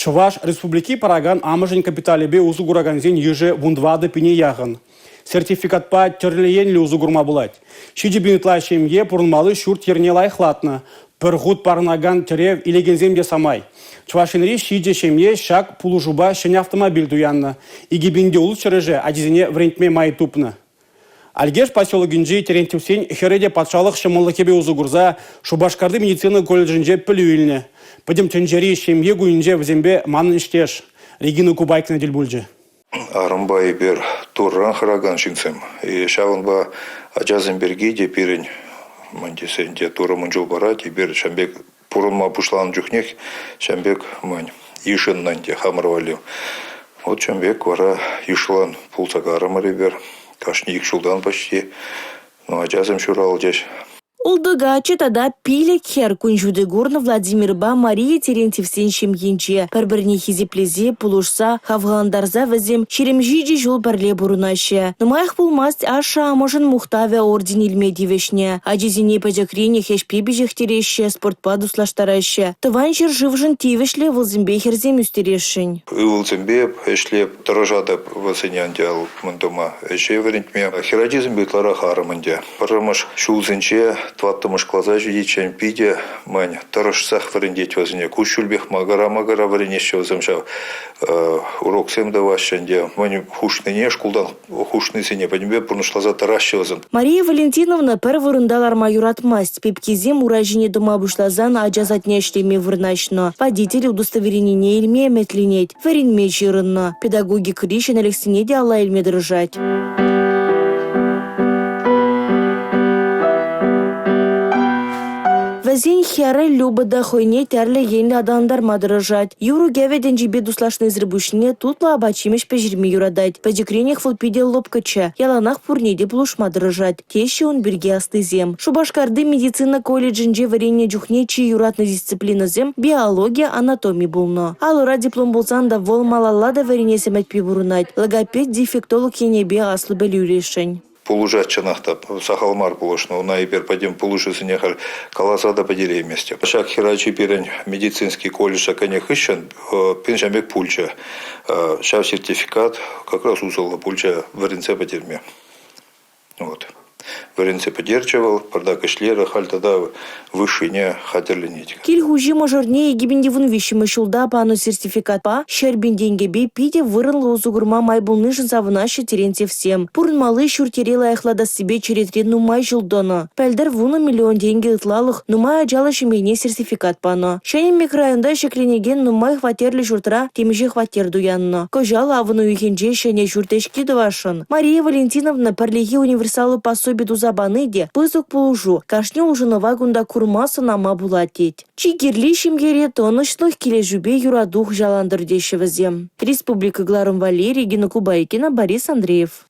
Чӑваш Республики паракан амӑшӗн капиталӗпе усӑ куракансен йышӗ 14 пине яхӑн. Сертификатпа тӗрлӗ енлӗ усӑ курма пулать. 7 пин ытла ҫемье пурӑнмалли ҫурт-йӗрне лайӑхлатнӑ. Пӗр хут парӑнакан тӗрев илекенсем те самай. Чӑваш Енри ҫичӗ ҫемье ҫак пулӑшупа ҫӗнӗ автомобиль туяннӑ. 2600-шӗ ачисене вӗрентме май тупнӑ. Алькеш поселокӗнчи Терентьевсен хӗрӗ те патшалӑх ҫӑмӑллӑхӗпе усӑ курса Шупашкарти медицина колледжӗнче пӗлӳ илнӗ. Пӗтӗм тӗнчери ҫемье кунӗнче вӗсемпе манӑн ӗҫтеш Регина Кубайкина тӗл пулчӗ. Арӑмпа эпир Турран хӑракан ҫынсем. Ҫавӑнпа ачасем пирки те пирӗн, мӗн тесен те, Турӑ мӗн чул парать, эпир ҫавӑн пек пурӑнма пуҫланӑ чухнех ҫавӑн пек мӗн йышӑннӑ ӗнтӗ хамӑр валли. Вот ҫавӑн пек вара йышлӑн пулса карӑмӑр эпир. Кашни ик ҫултан почти. Ну, ачасем ҫуралчӗҫ. Ултӑ каччӑ тата пилӗк хӗр кун ҫути курнӑ Владимирпа Мария Терентьевсен ҫемйинче. Пӗр-пӗрне хисеплесе, пулӑшса, хавхалантарса вӗсем 27 ҫул пӗрле пурӑнаҫҫӗ. Нумаях пулмасть ашшӗ-амӑшӗн мухтавӗ орден илме тивӗҫнӗ. Ачисене пӗчӗкрен ӗҫпе пиҫӗхтереҫҫӗ, спортпа туслаштараҫҫӗ. Тӑван ҫӗршывшӑн тивӗҫлӗ ывӑлсемпе хӗрсем ӳстересшӗн. Ывӑлсемпе ӗҫлеп тӑрӑшатӑп вӗсене ӗнтӗ мӗн тума, ӗҫе вӗрентме. Хӗрачисемпе ытларах арӑм ӗнтӗ. Пӗрремӗш ҫулсенче тӑваттӑмӗш класа ҫитиччен питӗ мӗн тӑрӑшсах вӗрентет вӗсене. Куҫҫульпех макӑра-макӑра вӗренеҫҫӗ вӗсем ҫав. Уроксем тӑваҫҫӗ ӗнтӗ. Мӗн хушнине шкултан хушнисене пӗтӗмпе пурнӑҫласа тӑраҫҫӗ вӗсем. Мария Валентиновна пӗр вырӑнта ларма юратмасть. Пепкисем ура ҫине тӑма пуҫласан ача садне ӗҫлеме вырнаҫнӑ. Водитель удостоверенине илме ӗмӗтленет. Вӗренме ҫырӑннӑ. Педагогикӑри ҫӗнӗлӗхсене те алла илме тӑрӑшать. Вӗсен хӗрӗ Люба та хӑйне тӗрлӗ енлӗ аталантарма тӑрӑшать. Юрӑ-кӗвӗ тӗнчипе туслашнисӗр пуҫне тутлӑ апат-ҫимӗҫ пӗҫерме юратать. Пӗчӗкренех вӑл питӗ лӑпкӑччӗ, яланах пурне те пулӑшма тӑрӑшать, теҫҫӗ ун пирки аслисем. Шупашкарти медицина колледжӗнче вӗреннӗ чухне чи юратнӑ дисциплинӑсем биологи, анатоми пулнӑ. Алӑра диплом пулсан та вӑл малалла та вӗренес ӗмӗтпе пурӑнать. Логопед, дефектолог енӗпе аслӑ пӗлӳ илесшӗн. Пулӑшать чӑнах та, сахал мар пулӑшнӑ. Ӑна эпир пӗтӗм пулӑшусене халь каласа та пӗтерейместӗп. Ҫак хӗрачи пирӗн медицинский колледжа кӗнӗ хыҫҫӑн пирӗн ҫавӑн пек пулчӗ. Ҫав сертификат как раз усӑллӑ пулчӗ вӗренсе пӗтерме. Вот. Вӗренсе пӗтерчӗ вӑл, пӑртак ӗҫлерӗ, халь тата высшине хатӗрленет. Кил хуҫи мӑшӑрне 2013 ҫулта панӑ сертификатпа 100 000 тенкӗпе питӗ вырӑнлӑ усӑ курма май пулнишӗн савӑнаҫҫӗ Терентьевсем. Пурӑнмалли ҫурт-йӗре лайӑхлатассипе черетре нумай ҫул тӑнӑ. Пӗлтӗр 10 миллион тенкӗ ытлалӑх нумай ачаллӑ ҫемьене сертификат панӑ. Ҫӗнӗ микрорайонта ҫӗкленекен нумай хваттерлӗ ҫуртра темиҫе хваттер туяннӑ. Кӑҫал авӑн уйӑхӗнче ҫӗнӗ ҫурт ӗҫки тӑвасшӑн. Мария Валентиновна пӗрлехи универсаллӑ пособи туса пани те пысӑк пулӑшу. Кашни улшӑнӑва кунта курма, сӑнама пулать тет. Чи кирли ҫемьере тӑнӑҫлӑх, килӗшӳпе юрату хуҫалантӑр теҫҫӗ вӗсем. Республика кӑларӑм валли Регина Кубайкина, Борис Андреев.